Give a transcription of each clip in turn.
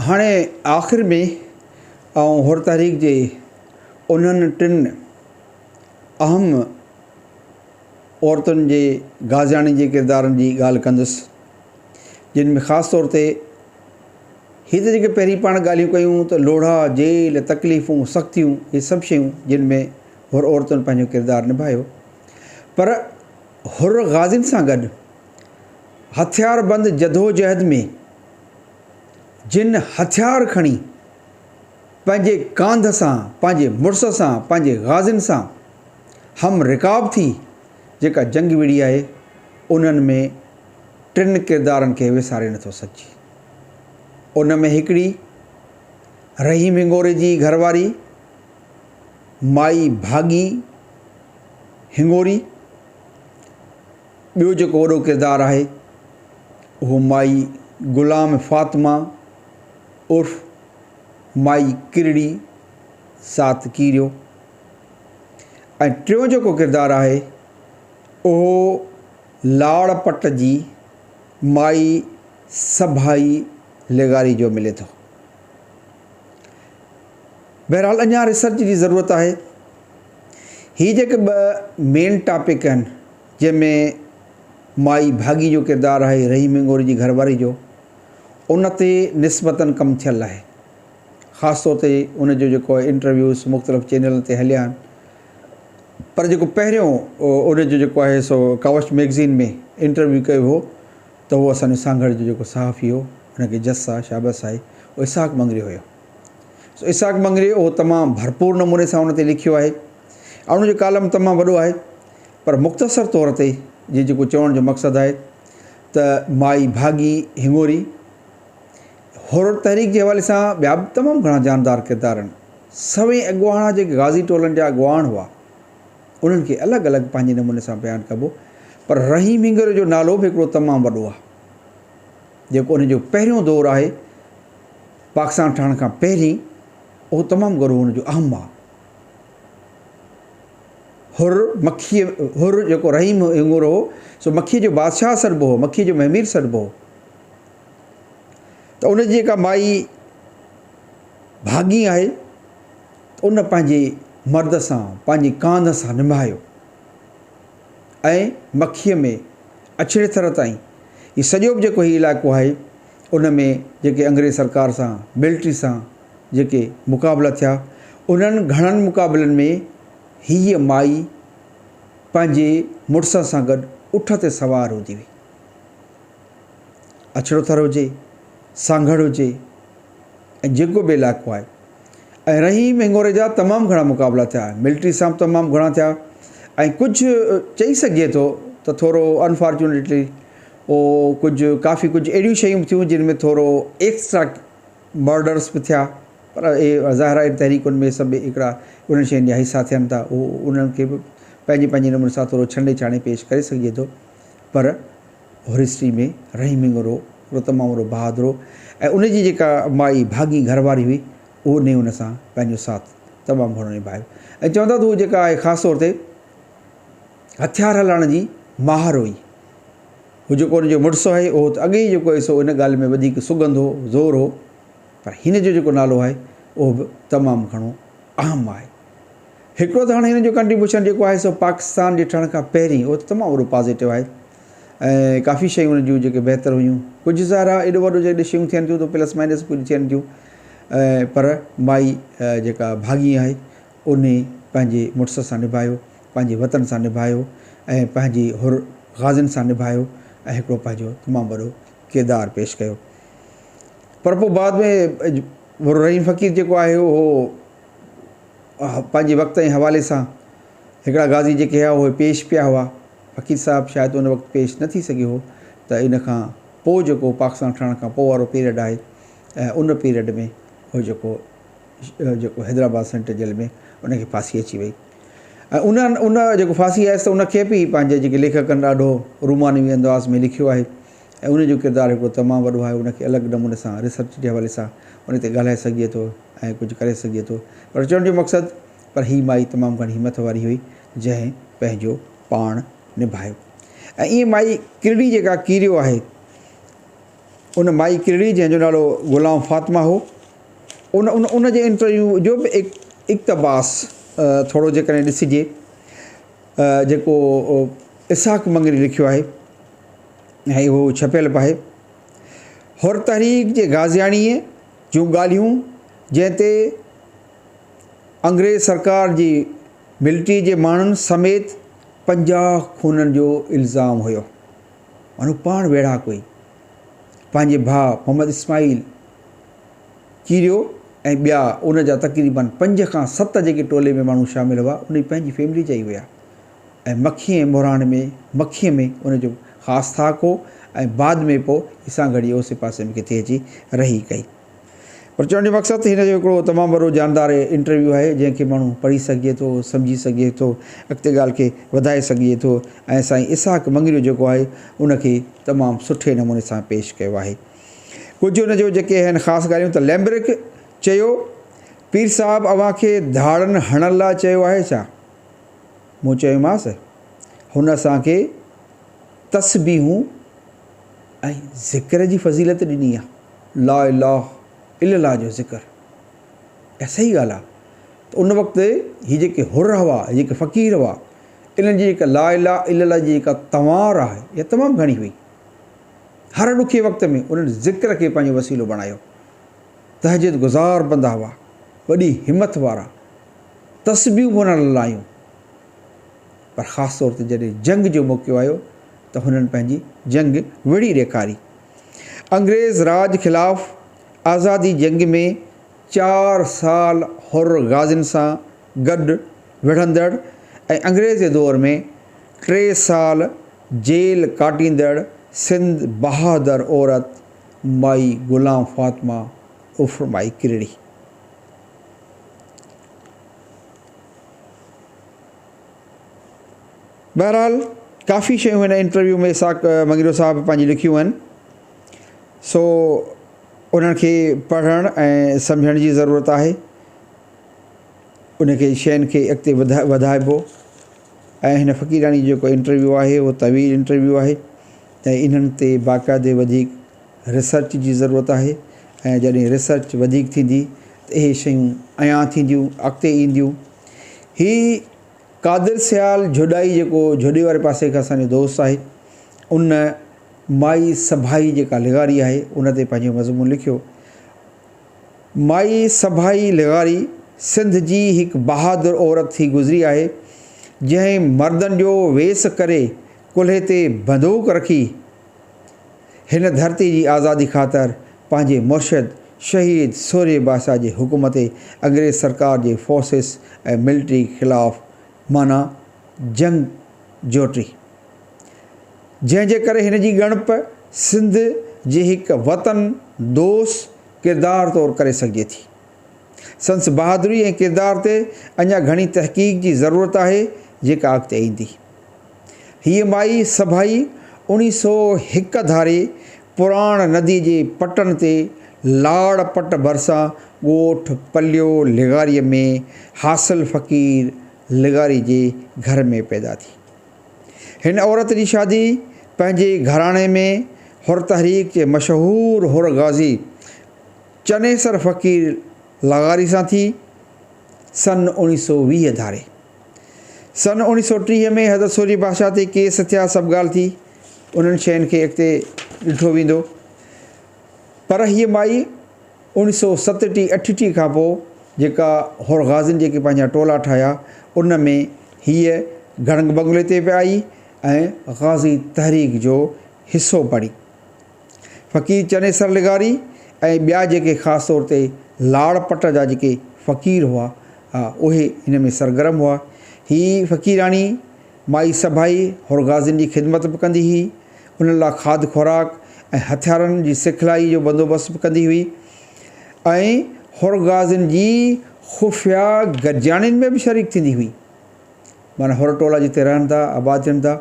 هاڻي آخر ۾ آئون حر تحريڪ جي انهن ٽن اهم عورتن جي غازياڻي جي ڪردارن جي ڳالهه ڪندس جن ۾ خاص طور تي هي ته جيڪي پهرين پاڻ ڳالهيون ڪيون ته لوڙها، جيل، تڪليفون، سختيون هي سڀ شيون جن ۾ حر عورتن پنهنجو ڪردار نڀايو پر حر غازين سان گڏ هٿياربند جدوجهد ۾ جن هٿيار کڻي پنهنجي ڪانڌ سان، پنهنجي مڙس سان، پنهنجي غازين سان هم رڪاب ٿي جيڪا جنگ وڙهي آهي، انهن ۾ ٽن ڪردارن کي وساري نٿو سگهجي. ان ۾ هڪڙي رحيم هنڱوري جي گهر واري مائي ڀاڳي هنڱوري، ٻيو جيڪو وڏو ڪردار آهي اهو مائي غلام فاطمه عرف مائي ڪرڙي ذات ڪيريو ۽ ٽيون جيڪو ڪردار آهي اهو لاڙ پٽ جي مائي سڀائي لغاري جو ملي ٿو. بهرحال اڃا ريسرچ جي ضرورت آهي. هي جيڪي ٻه مين ٽاپڪ آهن جنهن ۾ مائي ڀاڳي جو ڪردار آهي رحيم هنڱوري جي گهر واري جو ان تي نسبتاً ڪم ٿيل آهي. خاص طور تي ان جو جيڪو انٽرويوز مختلف چينلن تي هليا آهن پر جيڪو پهريون ان جو جيڪو آهي سو ڪاوش ميگزين ۾ انٽرويو ڪيو هو ته هو اسان جو سانگهڙ جو جيڪو صحافي هو ان کي جس آ شابس آهي اهو اسحاق مڱريو هيو سو اسحاق مڱريو اهو تمام ڀرپور نموني سان ان تي لکيو آهي ۽ ان جو ڪالم تمام وڏو آهي پر مختصر طور تي جي جيڪو چوڻ جو مقصد آهي ته مائي ڀاڳي هڱوري حر تحريڪ جي حوالي سان ٻيا به تمام گهڻا جاندار ڪردار آهن. سوين اڳواڻا جيڪي غازي ٽولن جا اڳواڻ هئا، انهن کي الڳ الڳ پنهنجي نموني سان بيان ڪبو، پر رحيم هنگرو جو نالو به هڪڙو تمام وڏو آهي، جيڪو ان جو پهريون دور آهي، پاڪستان ٺهڻ کان پهرين، اهو تمام گهڻو ان جو اهم آهي. حر مکيء، حر جيڪو رحيم هنگرو هو، سو مکيء جو بادشاهه سڏبو هو، مکيء جو مهمير سڏبو هو. ته ان جي جيڪا مائي ڀاڳي آهي ته ان پنهنجي مرد سان پنهنجي ڪانڌ سان نڀايو ۽ مکيء ۾ اڇڙي ٿر تائين هي سڄو به جيڪو هي علائقو آهي ان ۾ جيڪي انگريز سرڪار سان ملٽري سان جيڪي مقابلا ٿيا انهن گهڻن مقابلن ۾ هيء مائي پنهنجي مڙس سان گڏ اٺ تي سوار هوندي هئي. اڇڙو ٿر هجي، سانگهڙ هجي ۽ جيڪو به علائقو آهي ۽ رحيم هنڱوري جا تمام گهڻا مقابلا ٿيا، ملٽري سان به تمام گهڻا ٿيا ۽ ڪجهه چئي سگهجي ٿو ته ٿورو انفارچونيٽلي اهو ڪجهه ڪافي ڪجهه اهڙيون شيون به ٿيون جن ۾ ٿورو ايڪسٽرا مرڊرس به ٿيا پر اهي ظاهر آهي تحريڪن ۾ سڀ هڪڙا انهن شين جا حصا ٿين ٿا اهو انهن کي به پنهنجي پنهنجي نموني سان ٿورو ڇنڊي ڇاڻي پيش ڪري سگهجي ٿو پر هرسٽي ۾ رحيم هنڱورو هڪڙو تمام وڏو بهادر هو ۽ ان جي جيڪا مائي ڀاڳي گهر واري هئي انهي ان سان پنهنجو ساٿ تمام گهڻو نڀايو ۽ چون ٿا ته هو جيڪا آهي خاص طور تي هٿيار هلائڻ جي ماهر هئي. هو جيڪو ان جو مڙس آهي اهو ته اڳي ئي جيڪو آهي سو ان ڳالهه ۾ وڌيڪ سڳنڌ هو، زور هو پر هن جو جيڪو نالو آهي اهو به تمام گهڻو اهم آهي. هڪڙو ته هاڻي هن جو ڪنٽريبيوشن جيڪو آهي سو پاڪستان جي ٺهڻ کان پهرين اهو ته تمام وڏو پازيٽو آهي ۽ ڪافي شيون ان جون جيڪي بهتر هيون ڪجهه ظاهر آهي ايڏو وڏو جيڪڏهن شيون ٿين ٿيون ته پلس مائنس ڪجهه ٿين ٿيون پر مائي جيڪا ڀاڳي آهي انهي پنهنجي مڙس سان نڀايو پنهنجي وطن سان نڀايو ۽ پنهنجي حر غازين سان نڀايو ۽ هڪڙو پنهنجو تمام وڏو ڪردار پيش ڪيو پر پوء بعد ۾ رحيم فقير جيڪو آهي اهو پنهنجي وقت ۽ حوالي سان هڪڙا غازي جيڪي هيا اهي پيش پيا هئا. فقير صاحب شايد ان وقت پيش نه ٿي سگهيو هو ته ان کان پوء جيڪو پاڪستان ٺهڻ کان پوء وارو پيريڊ آهي ۽ ان پيريڊ ۾ هو جيڪو جيڪو حيدرآباد سينٽر جيل ۾ ان کي ڦاسي اچي وئي ۽ ان ان جيڪو ڦاسي آيس ته ان کي به پنهنجي جيڪي ليکڪن ڏاڍو رومانوي انداز ۾ لکيو آهي ۽ ان جو ڪردار هڪڙو تمام وڏو آهي ان کي الڳ نموني سان ريسرچ جي حوالي سان ان تي ڳالهائي سگهجي ٿو ۽ ڪجهه ڪري سگهجي ٿو پر چوڻ جو مقصد پر هي مائي تمام گهڻي همٿ واري هئي جنهن پنهنجو پاڻ نڀايو ۽ ائين مائي ڪرڙي جيڪا ڪيريو آهي ان مائي ڪرڙي جنهن جو نالو غلام فاطمه هو ان ان ان جي انٽرويو جو به اقتباس ٿورو جيڪڏهن ڏسجي جيڪو اسحاق مڱري لکيو آهي ۽ اهو ڇپيل به آهي. حر تحريڪ جي غازياڻيء جون ڳالهيون جنهن تي انگريز سرڪار جي ملٽري جي ماڻهن سميت 50 خونن جو الزام هيو. ماڻهو پاڻ ويڙهاڪ هئي. پنهنجي ڀاء محمد اسماعيل ڪيريو ۽ ٻيا ان جا تقريبن 5 کان 7 جيڪي ٽولي ۾ ماڻهو شامل هئا ان جي پنهنجي فيملي جا ئي هيا. ۽ مکي ۽ مهراڻ ۾ مکيء ۾ ان جو خاص ٿاڪ هو ۽ بعد ۾ پوء هي سانگهڙ جي اوسي پاسي ۾ ڪٿي اچي رهي ڪئي. پر چوڻ جو مقصد ته هن جو هڪڙو تمام وڏو جاندار انٽرويو آهي جنهن کي ماڻهو پڙهي سگهجي ٿو، سمجهي سگهجي ٿو، اڳتي ڳالهه کي وڌائي سگهجي ٿو ۽ سائين اسحاق مڱريو جيڪو آهي ان کي تمام سٺي نموني سان پيش ڪيو آهي. ڪجهه ان جو جيڪي آهن خاص ڳالهيون ته ليمبرڪ چيو، پير صاحب اوهان کي ڌاڙن هڻڻ لاء چيو آهي ڇا؟ مون چيومانس، هن اسان کي تسبيحون ۽ ذڪر جي فضيلت ڏني آهي، لا اله الا الله جو ذڪر. اها صحيح ڳالهه آهي ته ان وقت هي جيڪي حر هئا، هي جيڪي فقير هئا، انهن جي جيڪا لا اله الا الله جي جيڪا تنوار آهي، اها تمام گهڻي هئي. هر ڏکي وقت ۾ انهن ذڪر کي پنهنجو وسيلو بڻايو. تهجد گذار بندا هئا، وڏي همٿ وارا، تسبيحون به انهن لايون، پر خاص طور تي جڏهن جنگ جو موقعو آيو ته هنن پنهنجي جنگ وڙهي ڏيکاري. انگريز راڄ خلاف آزادي جنگ ۾ 4 سال حر غازين سان گڏ وڙهندڙ ۽ انگريزي دور ۾ 3 سال جيل ڪاٽيندڙ سنڌ بهادر عورت مائي غلام فاطمه عرف مائي ڪرڙي. بهرحال ڪافي شيون هن انٽرويو ۾ اسحاق مڱريو صاحب پنهنجي لکيون آهن سو انهن کي پڙهڻ ۽ سمجهڻ جي ضرورت آهي ان کي شين کي اڳتي وڌائبو ۽ هن فقيراڻي جو جيڪو انٽرويو آهي اهو طويل انٽرويو آهي ۽ انهن تي باقاعدي وڌيڪ ريسرچ جي ضرورت آهي ۽ جڏهن ريسرچ وڌيڪ ٿيندي ته اهي شيون عيان ٿينديون اڳتي اينديون. هي قادر سيال جهڏائي جيڪو جهڏي واري پاسي کان اسان جو دوست آهي ان مائي سڀائي جيڪا لغاري آهي ان تي پنهنجو مضمون لکيو. مائي سڀائي لغاري سنڌ جي هڪ بهادر عورت ٿي گذري آهي جنهن مردن جو ويس ڪري ڪلهي تي بندوق رکي هن ڌرتي جي آزادي خاطر پنهنجي مرشد شهيد سورهيه بادشاهه جي حڪم تي انگريز سرڪار جي فورسز ۽ ملٽري خلاف معنيٰ جنگ جوٽي. جنهن جي ڪري هن جي ڳڻپ سنڌ جي هڪ وطن دوست ڪردار طور ڪري سگهجي ٿي. سندس بهادري ۽ ڪردار تي اڃا گهڻي تحقيق جي ضرورت آهي جيڪا اڳتي ايندي. هيء مائي سڀائي 1901 ڌاري پراڻ نديء جي پٽن تي لاڙ پٽ ڀرسان ڳوٺ پليو لغاريء ۾ حاصل فقير لغاري جي گهر ۾ پيدا ٿي. هن عورت جي شادي پنهنجي گهراڻي ۾ حر تحريڪ جي مشهور حر غازي چنيسر فقير لغاري سان ٿي، سن 1920 ڌاري. سن 1930 ۾ حضرت سورهيه بادشاهه تي ڪيس ٿيا، سڀ ڳالهه ٿي، انهن شين کي اڳتي ڏٺو ويندو. پر هيء مائي 1937 38 کان پوء جيڪا حر غازين جيڪي پنهنجا ٽولا ٺاهيا، ان ۾ هيء گڙنگ بنگلي تي به آئي ۽ غازي تحريڪ جو حصو بڻي. فقير چنيسر لغاري ۽ ٻيا جيڪي خاص طور تي لاڙ پٽ جا جيڪي فقير هئا اهي هن ۾ سرگرم هئا. هي فقيراڻي مائي سڀائي حرغازين جي خدمت به ڪندي هئي، انهن لاء کاڌ خوراڪ ۽ هٿيارن جي سکلائي جو بندوبست به ڪندي هئي ۽ حرغازين جي خفيه گڏجاڻين ۾ به شريڪ ٿيندي هئي. معنيٰ حر ٽولا جتي رهن ٿا، آباد ٿين ٿا،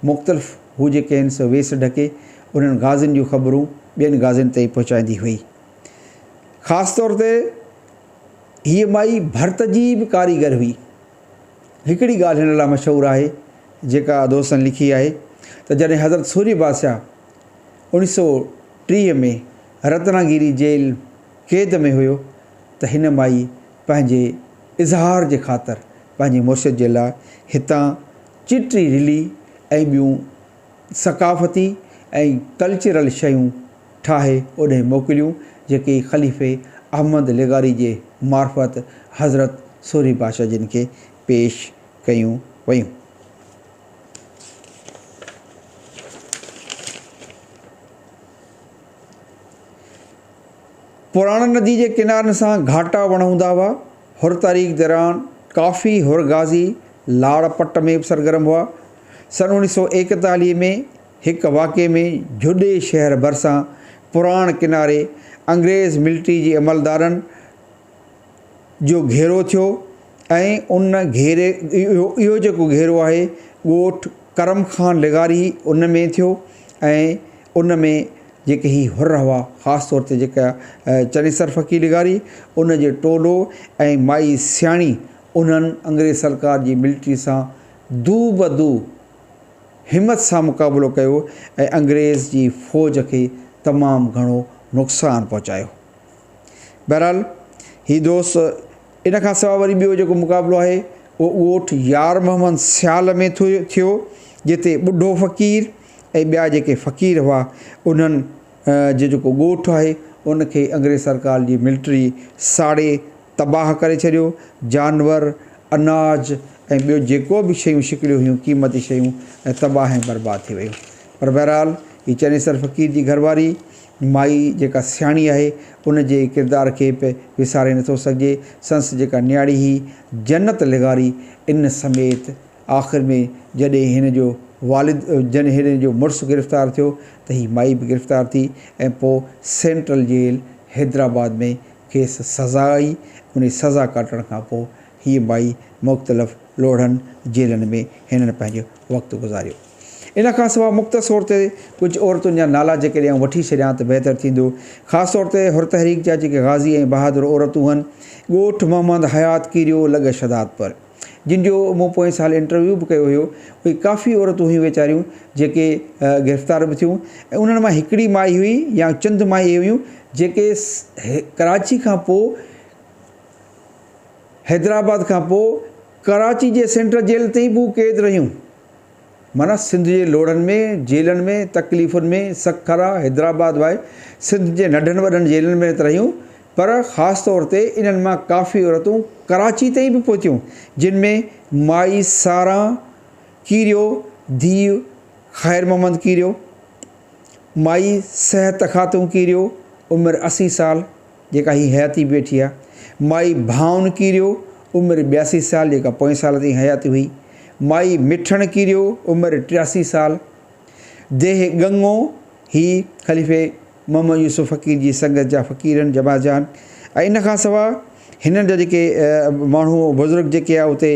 مختلف هو جيڪي آهن سو ويس ڍڪي انهن غازين جون خبرون ٻين غازين تائين پهچائيندي هئي. خاص طور تي هيء مائي ڀرت جي به ڪاريگر هئي. هڪڙي ڳالهه هن لاء مشهور آهي، جيڪا دوستن لکي آهي ته جڏهن حضرت سورهيه بادشاهه اوڻيهه سو 30 ۾ رتناگيري جيل قيد ۾ هيو ته هن مائي پنهنجي اظهار جي خاطر پنهنجي مرشد جي لاء هتان چٽي رلي ۽ ٻيون ثقافتي ۽ ڪلچرل شيون ٺاهي اوڏهين موڪليون جيڪي خليفي احمد لغاري جي معرفت حضرت سورهيه بادشاهه جن کي پيش ڪيون ويون. پراڻ ندي جي ڪنارن سان گهاٽا وڻ هوندا هئا. حر تحريڪ دوران ڪافي حر غازي لاڙ پٽ ۾ به سرگرم هئا. سن 1941 ۾ هڪ واقعي ۾ جهڏي شهر ڀرسان پراڻ ڪناري انگريز ملٽري جي عملدارن جو گهيرو ٿيو ۽ ان گهيري اهو جيڪو گهيرو آهي ڳوٺ ڪرم خان لغاري ان ۾ ٿيو ۽ ان ۾ جيڪي هي حر هئا خاص طور تي جيڪا چنيسر فقير لغاري ان جي ٽولو ۽ مائي سياڻي انهن انگريز سرڪار جي ملٽري سان دوبدو همت سان مقابلو ڪيو ۽ انگريز جي فوج کي تمام گهڻو نقصان پهچايو. بهرحال هي دوست ان کان سواء وري ٻيو جيڪو مقابلو آهي اهو ڳوٺ يار محمد سيال ۾ ٿيو جتي ٻڍو فقير ۽ ٻيا جيڪي فقير هئا انهن جو جيڪو ڳوٺ آهي ان کي انگريز سرڪار جي ملٽري ساڙي تباهه ڪري ڇڏيو، جانور، اناج ۽ ٻيو جيڪو به شيون شڪليون هيون قيمتي شيون ۽ تباهه ۽ برباد ٿي ويون. پر بهرحال هي چنيسر فقير جي گهرواري مائي جيڪا سياڻي آهي ان جي ڪردار کي به وساري نٿو سگهجي. سنس جيڪا نياڻي هئي جنت لغاري ان سميت آخر ۾ جڏهن هن جو والد جڏهن هن جو مڙس گرفتار ٿيو ته هي مائي به گرفتار ٿي ۽ پوء سينٽرل جيل حيدرآباد ۾ کيس سزا آئي، انهي سزا ڪاٽڻ کان پوء هيء مائي مختلف لوڙهن، جيلن، ۾ هنن پنهنجو وقت گذاريو. ان کان سواء مختصر طور تي ڪجهه عورتن جا نالا جيڪڏهن آئون وٺي ڇڏيان ته بهتر ٿيندو. خاص طور تي حر تحريڪ جا جيڪي غازي ۽ بهادر عورتون هن، ڳوٺ محمد حيات ڪيريو لڳ شھدادپور. جن جو مون پوئين سال انٽرويو به ڪيو هيو، اهي ڪافي عورتون هيون ويچاريون جيڪي گرفتار به ٿيون ۽ انهن مان هڪڙي مائي هئي يا چند مائي اهي هيون جيڪي ڪراچي کان پوء حيدرآباد کان پوء ڪراچي جي سينٽرل جيل تائين به هو قيد رهيون. معنيٰ سنڌ جي لوڙهن ۾، جيلن ۾، تڪليفن ۾، سکر، حيدرآباد وائي سنڌ جي ننڍن وڏن جيلن ۾ ته رهيون پر خاص طور تي انهن مان ڪافي عورتون ڪراچي تائين به پهتيون جن ۾ مائي ساران ڪيريو ڌيء خير محمد ڪيريو، مائي صحت خاتون ڪيريو عمر 80 سال، جيڪا هي حياتي به ويٺي آ. مائي ڀائن ڪيريو، عمر 82 سال، جيڪا پوئين سال تائين حياتي هئي. مائي مٺڻ ڪيريو، عمر 83 سال. ديهه ڳڱو، هي خليفي محمد يوسف فقير جي سنگت جا فقيرن جماعت جا آهن ۽ ان کان سواء هنن جا جيڪي ماڻهو بزرگ جيڪي آ اتي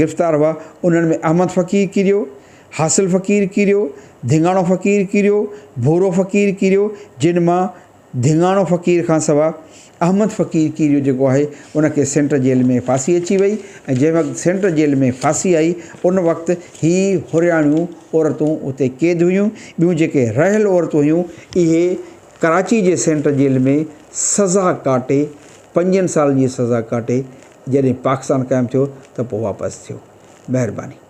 گرفتار هئا انهن ۾ احمد فقير ڪيريو، حاصل فقير ڪيريو، ڌڱاڻو فقير ڪيريو، ڀورو فقير ڪيريو، جن مان ڌڱاڻو فقير کان سواء احمد فقير ڪيريو جيڪو آهي ان کي سينٽرل جيل ۾ ڦاسي اچي وئي ۽ جنهن وقت سينٽرل جيل ۾ ڦاسي آئي ان وقت هي هرياڻيون عورتون اتي قيد هيون ٻيون جيڪي رهيل عورتون هيون اهي ڪراچي جي سينٽرل جيل ۾ سزا ڪاٽي پنجن سالن جي سزا ڪاٽي جڏهن پاڪستان قائم ٿيو ته پوء واپس ٿيو مهرباني.